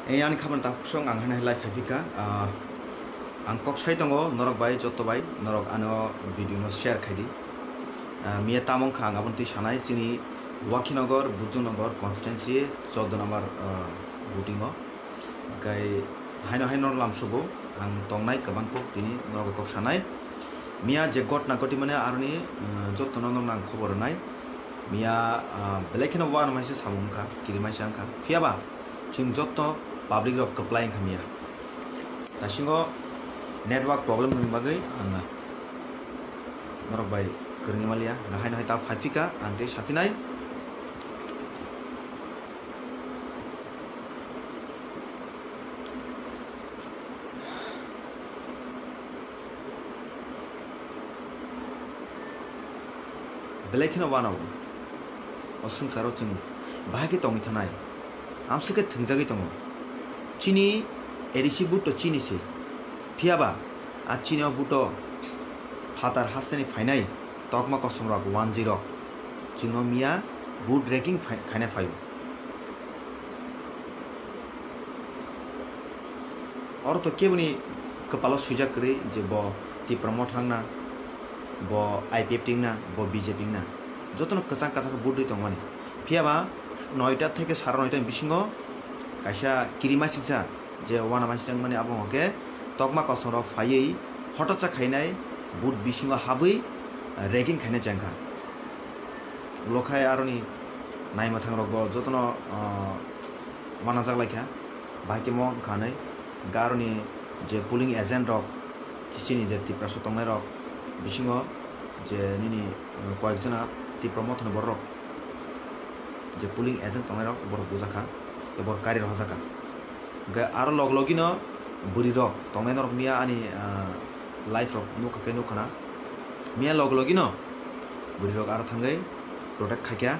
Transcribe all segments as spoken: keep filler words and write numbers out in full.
Ei ani khabang takhuk song ang haino hai live phaiphika. Ah, ang kok sai tongo norok bai, joto bai norok ano video no share khai di. Ah, miya tamo wngkha ang aboni twi sanai chini Wakhinagar, Budhanagar constituency chordo number, ah, voting o. Hwnkhe haino haino lamsugo ang tongnai kwbang kok tini norok bai kok sanai. Miya je gotna goti mane aroni, ah, jotono norok ang khobor rwnai. Miya, ah, belai kheno uanamaisa samung wngkha, kirimaisa wngkha. Phiyaba chwng joto public rok kwplai wngkha miya. Dasingo network problem ni bagwi ang norok bai kwrwngwi maliya. Haino hai ta phaiphika ang tei saphinai. Belai kheno uanao o swngcharo chwng bahai khe tongwi thanai, amswk khe thwngjagwi tongo. Chini A D C vote to chini se, phiyaba a chini o vote o phatar hasteni phainai tokma kosom rok one zero chwngno miya vote ranking phai-, khaina phaio. Oro to keboni kwpalo swijak kwrwi je bo Tipra Motha wngna, bo I P F T wngna, bo B J P wngna, jotono kwchang kwchang khe vote rwi tongmani. Phiyaba noita theke sara noita ni bisingo kaisa kirimasingcha je uanamaisa wngmani abo hwnkhe tokma kosom rok phaiwi hototsa khainai vote bisingo habwi ranking khainai chengkha. Ulo khai aroni naimwthang rok bo jotono, ah, manajak laikha, bahai khe mo wngkha hinwi. Hwnkhe aroni je polling agent rok, chini je Tiprasa tongnai rok bisingo je nini, ah, koyek jona Tipra Mothani borok rok je polling agent tongnai rok borok bujakha, tei borok kari rohorjakha. Hwnkhe aro log logino bwrwi rok tongnai norok miya ani, ah, live rok nukha khe nukha na. Miya log logino bwrwi rok aro thangwi protect khaikha.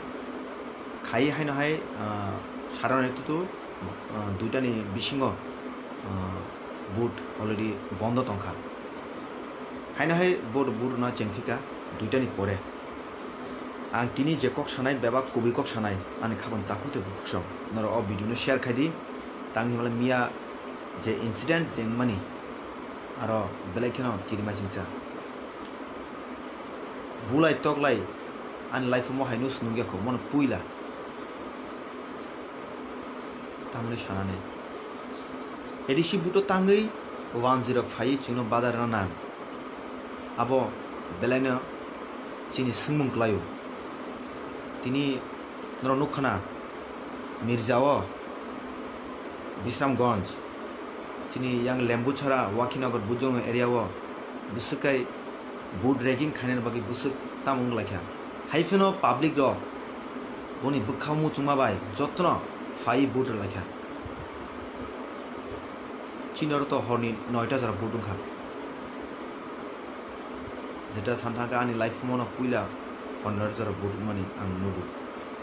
Khai haino hai, ah, sara nai tutu, ah, duitani bisingo, ah, vote already bondo tongkha. Haino hai vote, vote rwna chengphika duitani pore. Ang tini je kok sanai bebak kubui kok sanai ani khabang takhuk tei bukhuk song. Norok o video no share khai di. Tang himla miya je incident je wngmani aro belai kheno kirimasingcha. Bulai toklai ani life o mo haino se nukya kho, mono puila. Tamni sanani. A D C vote o tangwi one zero phaiwi chwngno badar rwna nang. Abo belaino chini swngmung kwlaio. Tini norok nukha na, Mirjao, Bisramganj, chini yang Lembuchara, Wakhinagar, Budhanagar area o bwswk kai vote rigging khainani bagwi bwswk tamo wnglaikha. Hai phano public rok boni bwkha muchungma bai jotono phai vote rwlaikha. Chini oro to horni noita jora vote wngkha. Jeta santhangkha ani life mono puila horni noita jora vote wngmani ang nugo.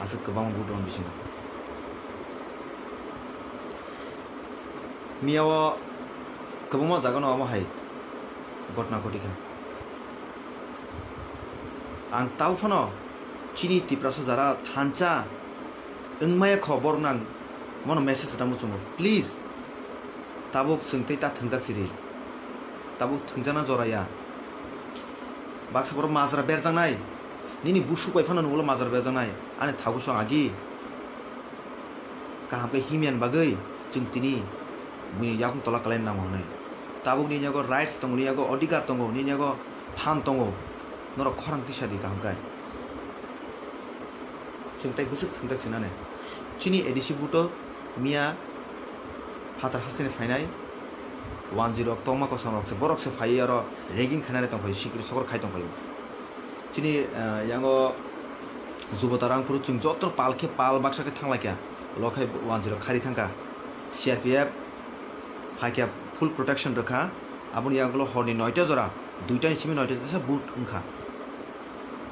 Aswk kwbangma vote rwng bisingo. Miya o kwbangma jaga no omo hai gotna goti kha. Ang tau phano chini Tiprasa jara thansa wngmaya kho borok nang mono message rwna muchungo. Please, tabuk chwng tei ta thwngjak siri. Tabuk thwngjakna jora ya. Baksa borok majra berjaknai. Nini busuk bai phano nugulo majra berjaknai. Ani thago song agi. Kaham khe himyan bagwi chwng tini buini yakung tola kwlaina nango hwnwi. Tabuk nini yago rights tongo, nini yago odhikar tongo, nini yago phan tongo. Norok khorang tisa di kaham khe. Chwng tei bwswk thwngjak sinane. Chini A D C buto miya phatar hasteni phainai one zero tongma kosom rok se, borok se phaiwi aro rigging khainani tongphai, sikri sokor khai tongphai. Chini, eh, yango Jubota Rangphuru chwng joto pal khe pal baksa khe thanglaikha. Ulo khai one zero khari thangkha. C R P F phaikha full protection rwkha. Aboni yagulo horni noita jora, duitani simi noita jora vote wngkha.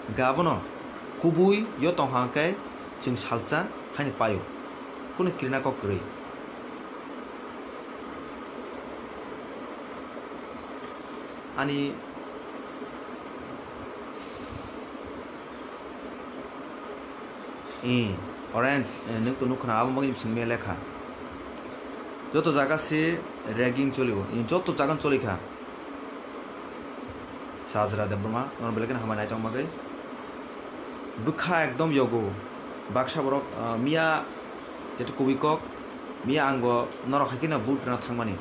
Hwnkhe abono kubui yo tongha hwnkhe chwng salsa haino paio. Kunu kirina kok kwrwi. Ee, orange, eh, nwng to nukha na, abo bagwi swngmaya lekha. Joto jaga se ragging cholio, joto jaga choli kha. Sajra Debbarma, nono belai kheno hambai naithok bagwi. Bwkha ekdom yogo. Baksa borok, ah, miya jeto kubui kok, miya ang bo norok hai kheno vote rwna thangmani.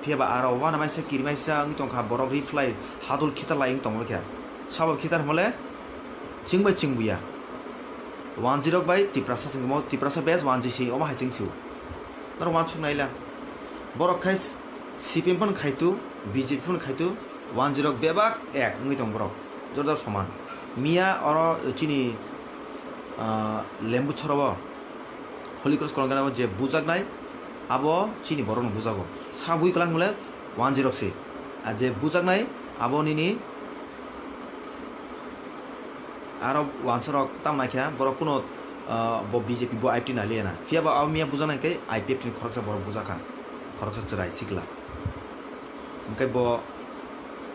Phiya ba aro uanamasingcha kirimasingcha wngwi tongkha, borok reply hadul khitar lai wngwi tongkha. Sabo khitar hwnmale chwng bai chwng buya. Wanjwi rok bai Tiprasa chwng omo Tiprasa base wanjwi se omo hai chwng sio. Norok uansuk naila. Borok khai C P M phano khaitu, B J P phano khaitu, wanjwi rok bebak ek wngwi tong borok. Jora jora soman. Miya oro chini, ah, Lembu chorowo Holy Cross kolong gana je bujaknai, abo chini borokno bujago. Sabui kwlangmole wanjwi rok se. A je bujaknai, abo nini aro wansa rok tamo naikha, borok kuno, ah, bo B J P bo I P T nailiyana. Phiya ba abo miya bujaknai khe I P F T ni khoroksa borok bujakha. Khoroksa chwrai sikla. Hwnkhe bo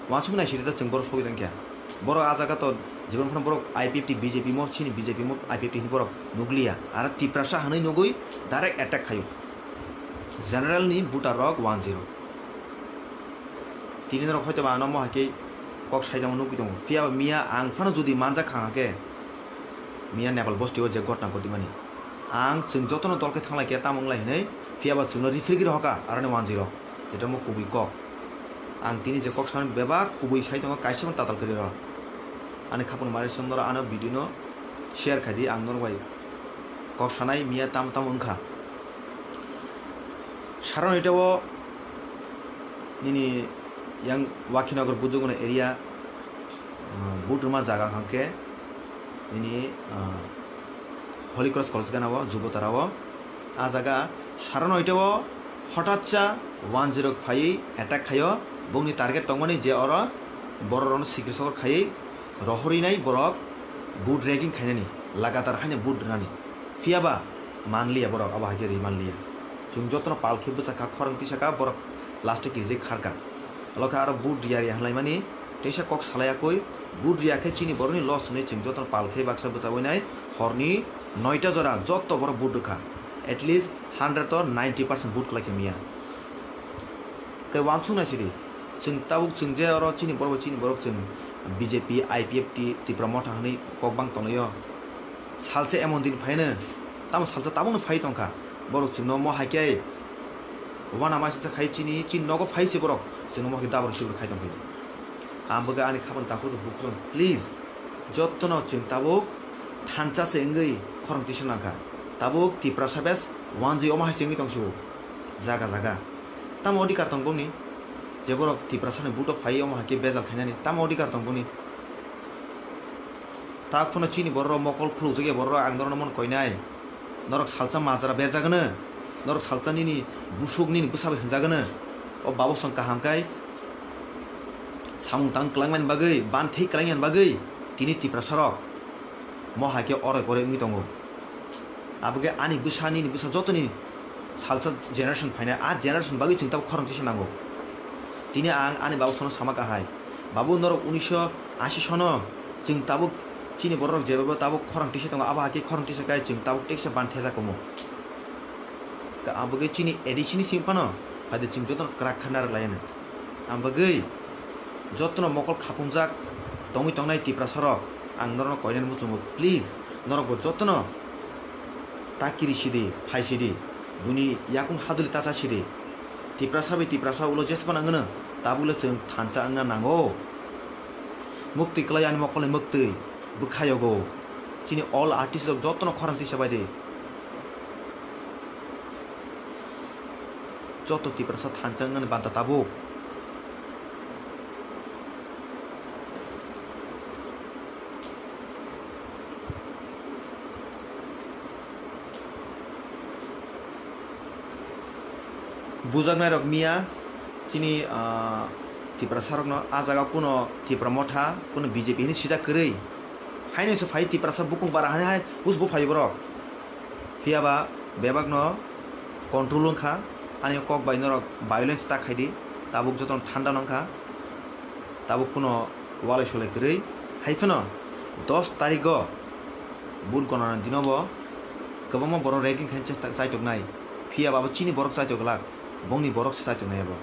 uansuk nai siri ta chwng borok sogwi tongkha. Borok a jaga to jibon phano borok I P F T B J P mo chini B J P mo I P F T hini borok nukliya. Aro Tiprasa hwnwi nugwi direct attack khaio. General ni voter rok one zero. Tini norok hoito ba ano mo hai khe kok saijamo nugwi tongo. Phiya ba miya ang phano jodi manjak kha hwnkhe miya Nepal bosti o je gotna gotwi mani. Ang chwng jotono dol khe thanglai khe tamo wnglai hinwi, phiya ba chwngno refrigerator hoka aroni wanjwi rok, jeto mo kubui kok. Ang tini je kok sanani bebak kubui sai tongo, kaisa phano tatal kwrwi rw. Ani khapang mari song norok ano video no share khai di, ang norok bai kok sanai miya tamo tamo wngkha. Saron ita o nini yang Wakhinagar Bujuguna area, ah, vote rwma jaga hwnkhe nini, ah, Holy Cross College gana o, Jubotara o. A jaga saro noita o hotatsa one zero phaiwi attack khaio. Bongni target tongmani je oro bororokno sikri sokor khaiwi rohorwi nai borok vote ragging khainani, lagatar haino vote rwnani. Phiya ba manliya borok, abo hai khe rwi manliya. Chwng jotono pal khe bwchak kha, khorang tisa kha, borok last o kirijak kharkha. Olo khe aro vote riya riya hwnlaimani teisa kok salai yakwi, vote riya khe chini borokni loss hwnwi chwng jotono pal khe baksa bwchawi nai horni noita jora joto borok vote rwkha. At least hundred o ninety percent vote kwlai khe miya. Tei uansuk nai sidi, chwng tabuk chwng je oro chini borok bai chini borok chwng B J P, I P F T, Tipra Motha hwnwi kok bang tonglaio. Salsa emon din phaino, tamo salsa tabukno phai tongkha. Borok chwngno mo hai khe uanama singcha khai chini, chini nogo phai se borok chwngno mo hai khe dabra sibra khai tongkha. Ang bagwi ani khapang takhuk bukhuk, please, jottono chwng tabuk thansa se wngwi khorang tisa nangkha. Tabuk Tiprasa bes wanjwi omo hai se wngwi tongsiwo jaga jaga. Tamo odhikar tong bongni? Je borok Tiprasani vote o phai omo hai khe bejal khainani tamo odhikar tong bongni? Tak phano chini bororok mokol khulukjak ya bororok, ang norokno mon koinai. Norok salsa majra berjagano, norok salsa nini busuk nini bwsa bai hwnjagano. O babosong kaham kai samung tang kwlangmani bagwi, ban thei kwlangmani bagwi tini Tiprasarok mo hai khe oroi poroi wngwi tongo. Abo khe ani bwsa nini bwsa jotoni salsa generation phainai, a generation bagwi chwng tabuk khorang tisa nango. Tini ang ani babosongno sama kahai, "Babu, norok unisho ashi sono chwng tabuk chini bororok jebebo tabuk khorang tisa tongo, abo hai khe khorang tisa kai chwng tabuk teksa ban thejak omo." Abo khe chini A D C ni simi phano phaidi chwng jotono kwrak kha narwk laino. Ang bagwi jotono mokol khapungjak tongwi tongnai Tiprasarok, ang norokno koinani muchungo, please, norokbo jotono ta kiri sidi, phai sidi, buini yakung haduli ta cha sidi. Tiprasa bai Tiprasa ulo jesphano wngno, tabukle chwng thansa wngna nango. Muktwi kwlai ani mokolni muktwi, bwkha yogo. Chini all artist rok jotono khorang tisa bai di. Joto Tiprasa thansa wngnani banta tabuk. Bujaknairok miya chini, ah, Tiprasarokno a jaga kuno Tipra Motha, kuno B J P hinwi sijak kwrwi. Haino se phai Tiprasa bukung bara hani hai buj bo phai borok. Phiya ba bebakno control wngkha, ani kok bai norok violence ta khaidi, tabuk jotono thanda nangkha, tabuk kuno walai solai kwrwi. Hai phano dos tarigo vote gonana dinobo kwbangma borok ragging khaina chesta chaitoknai, phiya ba abo chini borok chaitok glak. Bongni borok se chai tongnai abo.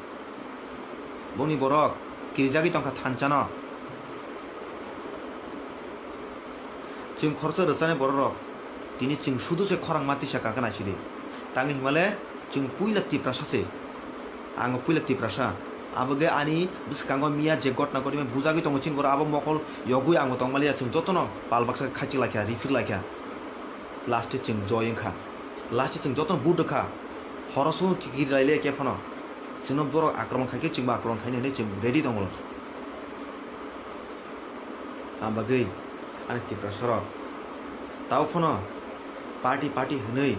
Bongni borok kirijagwi tongkha thanchano. Chwng khoroksa rwchani bororok tini chwng sudu se khorang ma tisa kaka naisidi. Tangwi himale chwng puila Tiprasa se. Ang puila Tiprasa. Abogwi ani bwskango miya je gotna gotma bujagwi tongo chini borok abo mokol yogwi ang bo tongmaliya chwng jotono pal baksa khaichi laikha, rifir laikha. Last e chwng joy wngkha. Last e chwng jotono vote rwkha. Horo sung kiri laile khe phano. Chwngno borok akromon khaikhe chwngbo akromon khaina hinwi chwng ready tongo. Ang bagwi ani Tiprasarok tao phano party party hwnwi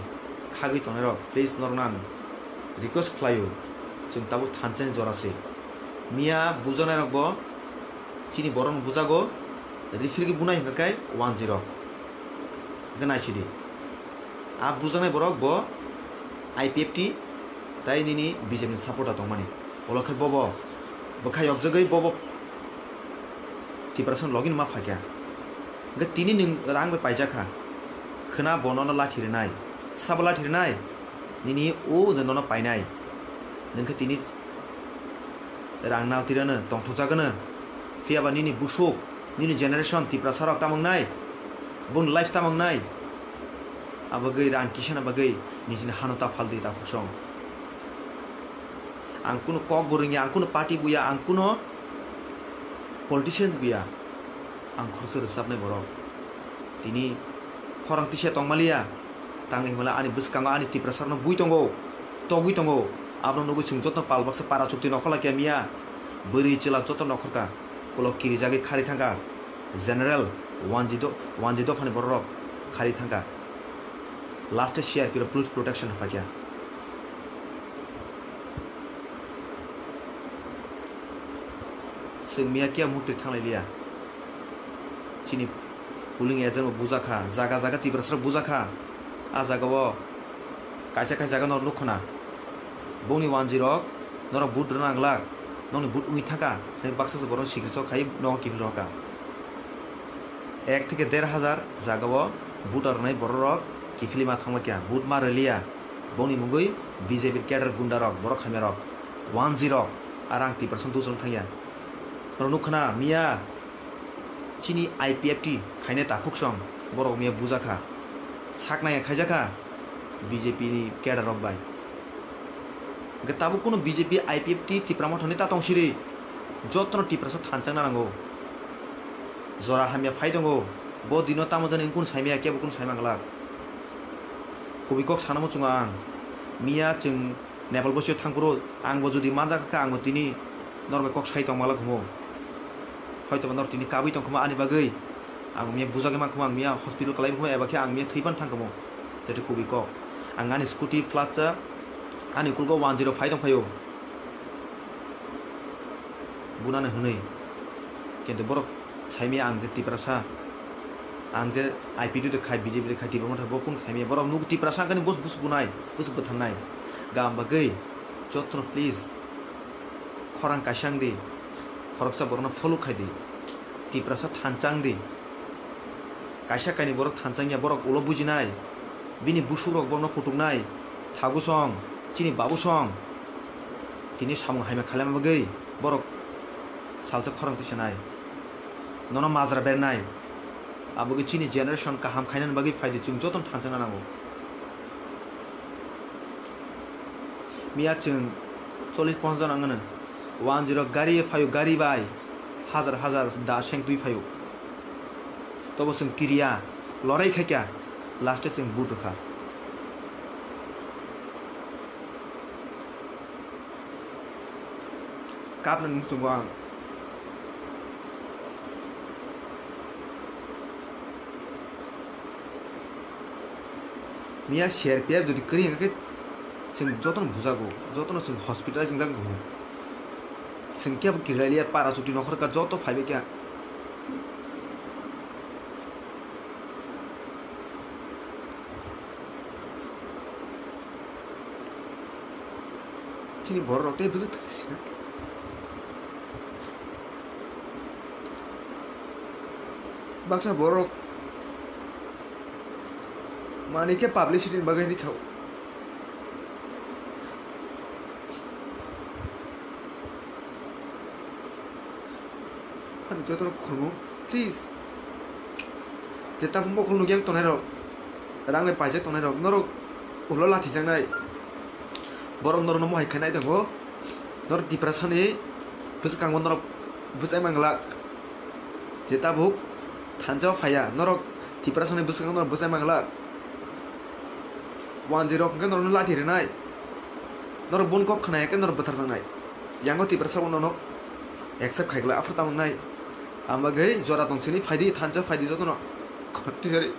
khagwi tongnairok, please norokno ang request khlaio, chwng tabuk thanchani jora se. Miya bujanairokbo chini borokno bujago, rifirgwi bunai hwnkha khe wanjwi rok. Hwnkhe naisidi. A bujaknai borok bo I P F T tai nini B J P ni supporter tongmani. Ulo khe bobo bwkha yokjagwi bobo Tiprasano login ma phaikha. Hwnkhe tini nwng rang bai paijakha. Khwna bo nono lathi rwnai. Sabo lathi rwnai. Nini o de nono painai. Nwng khe tini rang nao tirano tongthokjagano. Phiyaba nini busuk, nini generation Tiprasarok tamo wngnai? Boni life tamo wngnai? Abagwi rang kisana bagwi nijini hano ta phaldi ta khosong. Ang kuno kok bo rwngya, ang kuno party buya, ang kuno politicians buya. Ang khoroksa rwchapnai borok. Tini khorang tisa tongmaliya. Tangwi himala ani bwskango ani Tiprasarokno bui tongo, togwi tongo. Abono nugwi chwng joto pal baksa para chukti nokhorlai khe miya. Bwrwi chwla joto nokhorkha. Ulo kirijagwi khari thangkha. General wanji do-, wanji dophani bororok khari thangkha. Last e C R P rok police protection phaikha. Chwng miya kiya mukti thanglai liya. Chini polling agent bo bujakha, jaga jaga Tiprasarok bujakha. A jaga o kaisa kaisa jaga norok nukho na. Bongni wanjwi rok norok vote rwna nanglak, nokni vote wngwi thangkha, tei baksa se borok sikri sok khai nogo kiphil rohorkha. Ek theke der hajar jaga o vote rwnai borok rok kiphilwi ma thangbai kha, vote ma rwliya. Bongni mungwi B J P cadre gunda rok, borok hamya rok, wanjwi rok, aro ang Tiprasa dusong thangya. Norok nukha na miya chini I P F T khainai takhuk song borok miya bujakha. Saknaya khaijakha B J P ni cadre rok bai. Hwnkhe tabuk kuno B J P, I P F T, Tipra Motha ni ta tong siri. Jotono Tiprasa thanchang na nango. Jora hamya phai tongo. Bo dino tamo jani wngkun saimaya kebo kun saima glak. Kubui kok sana muchungo ang. Miya chwng Nepal bosio thangphuru ang bo jodi manjak kha ang bo tini norok bai kok sai tong malak humo. Hoito ba norok tini kabui tong khuma ani bagwi. Ang miya bujagwi man khuma, ang miya hospital kalai khuma eba khe ang miya thwi pan thang khamo. Jete kubui kok. Ang ani scooty flat cha ani kulgo one zero five tong phaio. Bunani hwnwi. Kintu borok saimaya ang je Tiprasa, ang je I P T de khai, B J P de khai, Tipra Motha bo kun khaimaya. Borok nuk Tiprasa kani bus bus bunai, bus bwtharnai. Gam bagwi jotono please khorang kaisa wng di, khoroksa borokno follow khai di, Tiprasa thanchang di. Kaisa kaini borok thanchang ya, borok ulo bujinai. Bini busuk rok bono kutuknai, thagu song, chini babu song. Tini samung haima khailama bagwi borok salsa khorang tisanai. Nono majra bernai. Abogwi chini generation kaham khainani bagwi phaidi chwng jotono thanchana nango. Miya chwng chollish ponchash jon ang ano. One zero gari phaio, gari bai hajar hajar da seng twi phaio. Tobo chwng kiriya, lorai khaikha, last e chwng vote rwkha. Kapnani muchungo ang. Miya C R P F jodi kwrwi hwnkhe chwng jotono bujago, jotono chwng hospitalize wngjak bo. Chwng kebo kirilaiya para chuti nokhorka joto phaibai kha. Chini borok rok tei bwswk thwi sina. Baksa borok manwi khe publicity ni bagwi hinwi sao. Jotono khulumung, please. Je tabuk mokol nukya tongnai rok, rang bai paijak tongnai rok, norok ulo lathi jaknai. Borok norokno mohai khainai tongo. Norok Tiprasani bwskango norok bwchai manglak. Je tabuk thansa o phaiya, norok Tiprasani bwskango norok bwchai manglak. Wanjwi rok hwnkhe norokno lathi rwnai. Norok boni kok khna ya khe norok bwthar jaknai. Yango Tiprasa bono no accept khai glak, aphuru tamo wngnai. Ang bagwi jora tong sini, phaidi, thansa phaidi jotono. Tisari.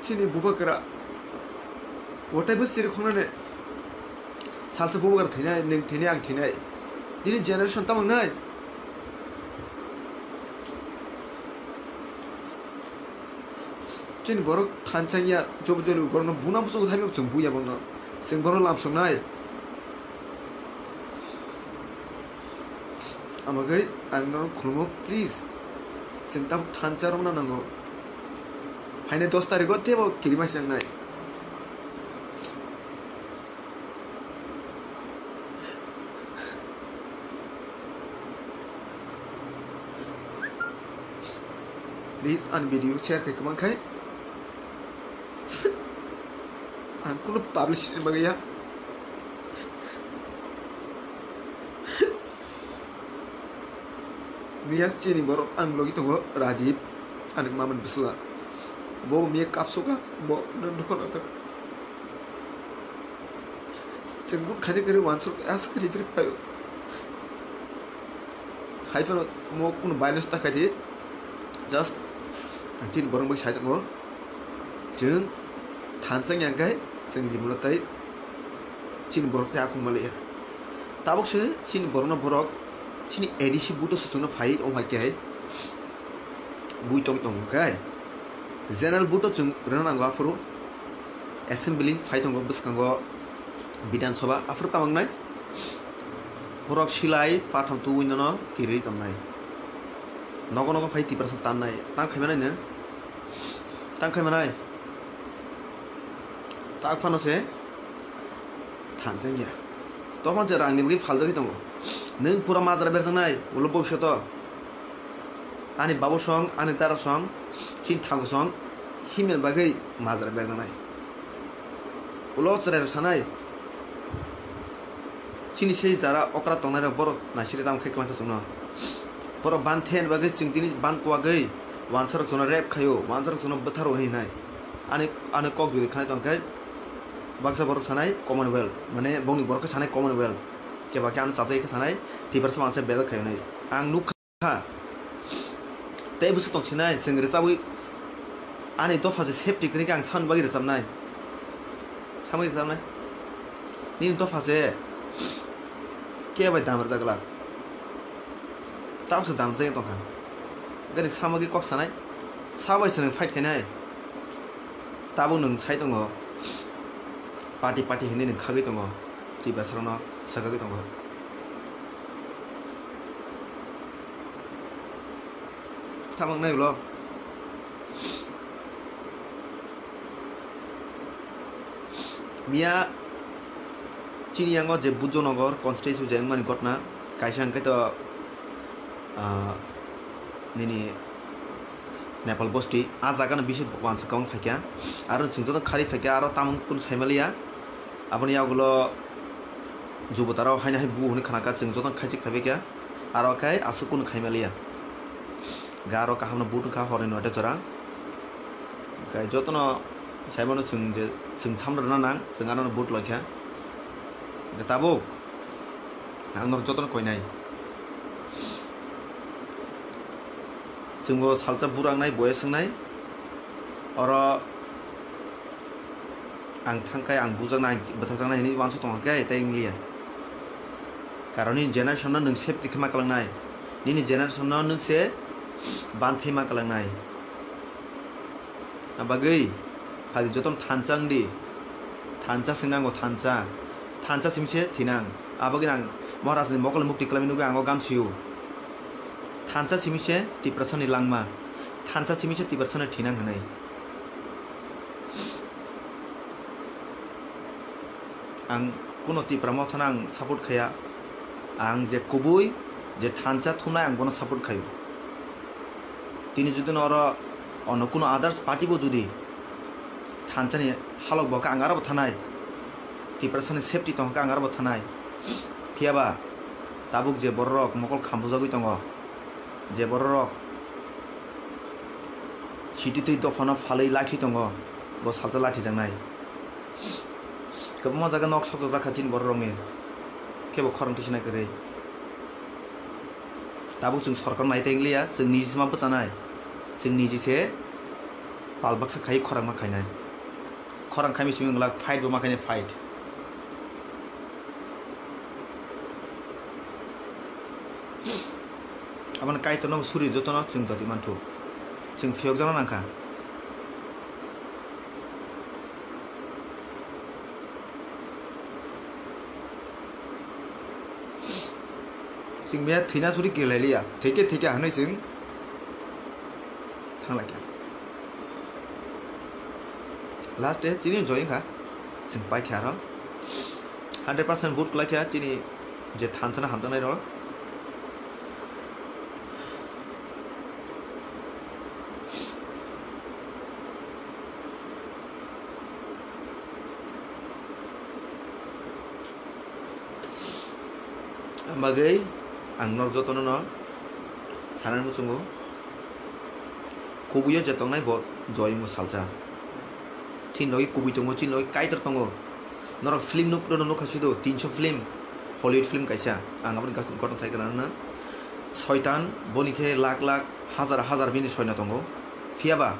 Chini bubakra. Wataibo siri khongnani. Salsa bubakra thwinai, nwng thwinai, ang thwinai. Nini generation tamo wngnai. Chini borok thansa wngya, jobo joli borokno buna bwskango thaibo chwng buya bono. Chwng bono lamsoknai. Amagwi ang nono khulumo, please. Chwng tabuk thansa romna nango. Phainai dos tarikgo teibo kirima se wngnai. Please, ani video share khe kwbang khai. Ang kunu publicity ni bagwi ya. Miya chini borok ang logi tongo Rajib, ani mamani bwsla. Bo miya kapsuka, bo nokha nokha. Chwng khaidi kwrwi wansuk as kwrwi kwrwi phaio. Hai phano mo kunu violence ta khaidi. Just ang chini borok bai sai tongo. Chwng thansa wngya khe chwng jibon tei chini borok tei akhung maliya. Tabuk se chini borokno borok chini A D C buto se chwngno phai ong hai khe hai bui tong tong khe general buto chwng rwna nango aphuru. Assembly phai tongo bwskango Bidhan Sabha, aphuru tamo wngnai? Borok silai patham tubui nono kirwi tongnai. Nogo nogo phai Tiprasa tannai. Tang khai manai no? Tang khai manai? Tak phano se thansa wngya. Tokma je rangni bagwi phaljagwi tongo. Nwng pura majra berjaknai, ulo bobishoto. Ani babu song, ani dara song, chini thago song, himel bagwi majra berjaknai. Ulo chwrairok sanai, chini sei jara okra tongnairok borok naisire tamo khe kwlangkha chwngno. Borok ban the hwnba khe chwng tini ban kuwagwi wansarok chwngno rape khaio, wansarok chwngno bwtharo hwnwi hinai. Ani, ani kok jodi khanai tongkhe baksa borok sanai Commonwealth, mane bongni borok khe sanai Commonwealth. Keba khe ano chajai khe sanai Tiprasa wansa belai khaio hinwi. Ang nuk kha. Tei bwswk tong sinai, chwng rwchabwi ani dopha se safety kwrwi khe ang samani bagwi rwchabnai. Samani rwchabnai. Nini dopha se khe bai dam rwjak glak. Tabuk se dam rwjak tong kha. Gari samagwi kok sanai. Sabai se nwng fight khainai. Tabuk nwng sai tongo. Party party hinwi nwng khagwi tongo. Tiprasarokno sakagwi tongo. Tamo wngnai ulo. Miya chini yango je Bujonagar constituency je wngmani ghotna, kaisa hwnkhe to, ah, nini Nepal bosti, ah jagano bisi wansa kwbang phaikha. Aro chwng joto khari phaikha, aro tamung kunu saimaliya. Aboni yagulo jubotaro haino hai bu hwnwi khanakha, chwng jotono khaisik phaibaikha. Aro khe aswk kunu khaimaliya. Ga aro kahamno but wngkha horni noita jora. Hwnkhe jotono saimano chwng je, chwng samno rwna nang, chwng anono but loikha. Hwnkhe tabuk ang norok jotono koinai. Chwngbo salsa burangnai, boyes wngnai. Oro ang thangkhai, ang bujaknai, ang bwthakjaknai hinwi uansuk tongkha khe tei wngliya. Karon nini generation no nwng safety khe ma kwlangnai. Nini generation no nwng se banthai ma kwlangnai. Abagwi phaidi jotono thansa wngdi. Thansa se nango, thansa. Thansa simi se thinang. Abagwi ang Maharaj ni mokol mukti kwlaimani nugwi ang o gan sio. Thansa simi se Tiprasa ni langma. Thansa simi se Tiprasa ni thinang hinwi. Ang Kuno Tipra Mothano ang support khaya. Ang je kubui, je thansa thumnai, ang bono support khayo. Tini jodi no oro ono kuno others party bo jodi thansani halok bo khe ang aro bo thanai. Tiprasani safety tong khe ang aro bo thanai. Phiyaba tabuk je bororok mokol khambujagwi tongo, je bororok sititwi dophano phalwi lathi tongo, bo salsa lathi jaknai. Kwbangma jaga nok sokjak jakha chini bororokni, kebo khorang tisina kwrwi. Tabuk chwng sorkar nai tei wngliya, chwng niji sima bwchanai, chwng niji se pal baksa khai khorang ma khainai. Khorang khaimi simi wngla fight bo ma khainai fight. Aboni Kaitorno suri jotono chwng doti manthu. Chwng phiyokjakna nangkha. Chwng miya thwina suri kirilai liya. Thwike thwike hinwi chwng thanglaikha. Last day chini joy wngkha. Chwng paikha aro. Hundred percent vote kwlaikha chini je thansana hamjaknairok. Bagwi ang norok jotono no sanani muchungo, kubuio je tongnai bo joy wngo salsa. Chini logi kubui tongo, chini logi Kaitor tongo. Norok film nuk-, rwno nukha sido, tinso film, Hollywood film kaisa. Ang aboni gas-, gotno sai kwna nukna. Soitan, boni khe lakh lakh, hazar hazar bini soino tongo. Phiyaba,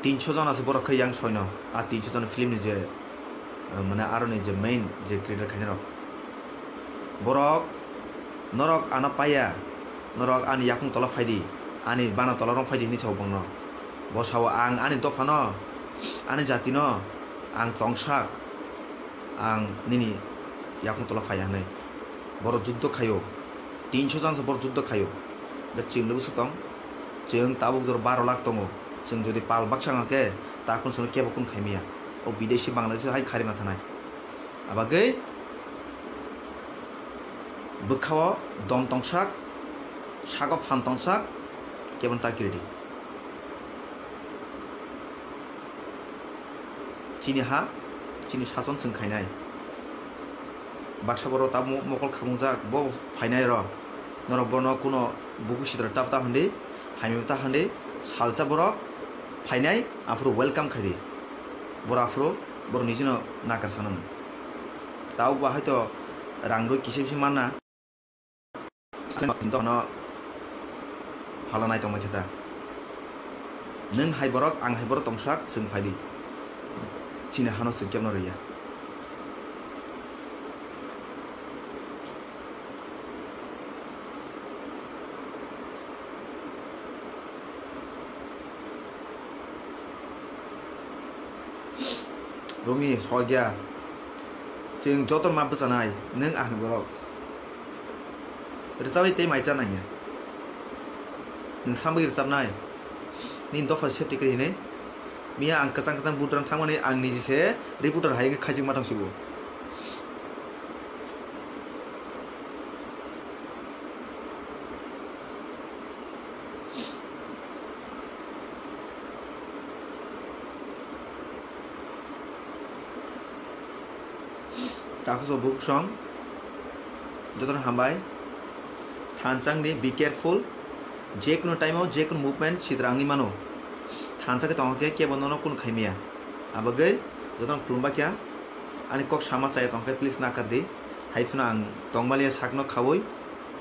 tinso jona se borok khe yang soino. A tinso jona film ni je, eh, mane aroni je main je creator khainai rok. Borok, norok ano paiya, norok ani yakung tola phaidi, ani bana tola rong phaidi hinwi sao bongno. Bo sao ang ani dophano, ani jatino, ang tongsak, ang nini yakung tola phaiya hinwi. Borok juddo khaio, tinso jona se borok juddo khaio. Hwnkhe chwng le bwswk tong, chwng tabuk jora baro lakh tongo, chwng jodi pal baksa wngkha khe ta kunu chwngno kebo kunu khaimaya. O bideshi Bangladeshi hai kharima thanai. Abagwi bwkhao dom tongsak, sago phan tongsak, kebo ta kiridi. Chini ha, chini sason chwng khainai. Baksa borok tabuk mokol khamungjak, bo phainai rw. Norok bono kuno buku sitra tap ta hwndi, hamya ta hwndi, salsa borok phainai, aphuru welcome khaidi. Borok aphuru borok nijino nakar sanani. Tabuk ba haito rang rwi kisa bisi manna. Hano phalanai tongma khe ta. Nwng hai borok, ang hai borok tongsak, chwng phaidi. Chini hano chwng kebno rwya. Rumi, sogya. Chwng joto ma bwchanai, nwng ang borok. Rwchabwi tei mai cha nangya. Nwng samwi rwchabnai. Nini dopha safety kwrwi hinwi. Miya ang kwchang kwchang vote rwna thangmani ang niji se reporter hai wngwi khaijak ma tong sibo. Takhuk bukhuk song, jotono hambai. Thansa wngdi, be careful. Je kunu time o, je kunu movement sidra wngwi mano. Thansa khe tongkha khe kebo nono kunu khaimaya. Abagwi jotono khulumba khe ani kok sama chaya tongkha khe please nakar di. Hai phano ang tongmaliya sakno khaui.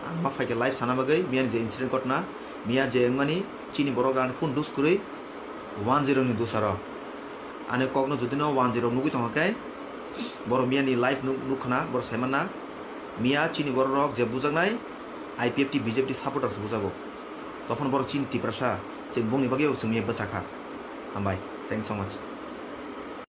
Ang ma phaikha live sana bagwi, miya ni je incident ghotna, miya je wngmani chini borok rani kun dus kwrwi one zero ni dusaro. Ani kokno jodi no one zero nugwi tongkha khe, borok miya ni live nuk-, nukkhana, borok saimanna, miya chini borok rok je bujaknai I P F T B J P supporters bujago. Tophano borok chini Tiprasa, chwng bongni bagwi chwng miya bwchakha. Hambai. Thank you so much.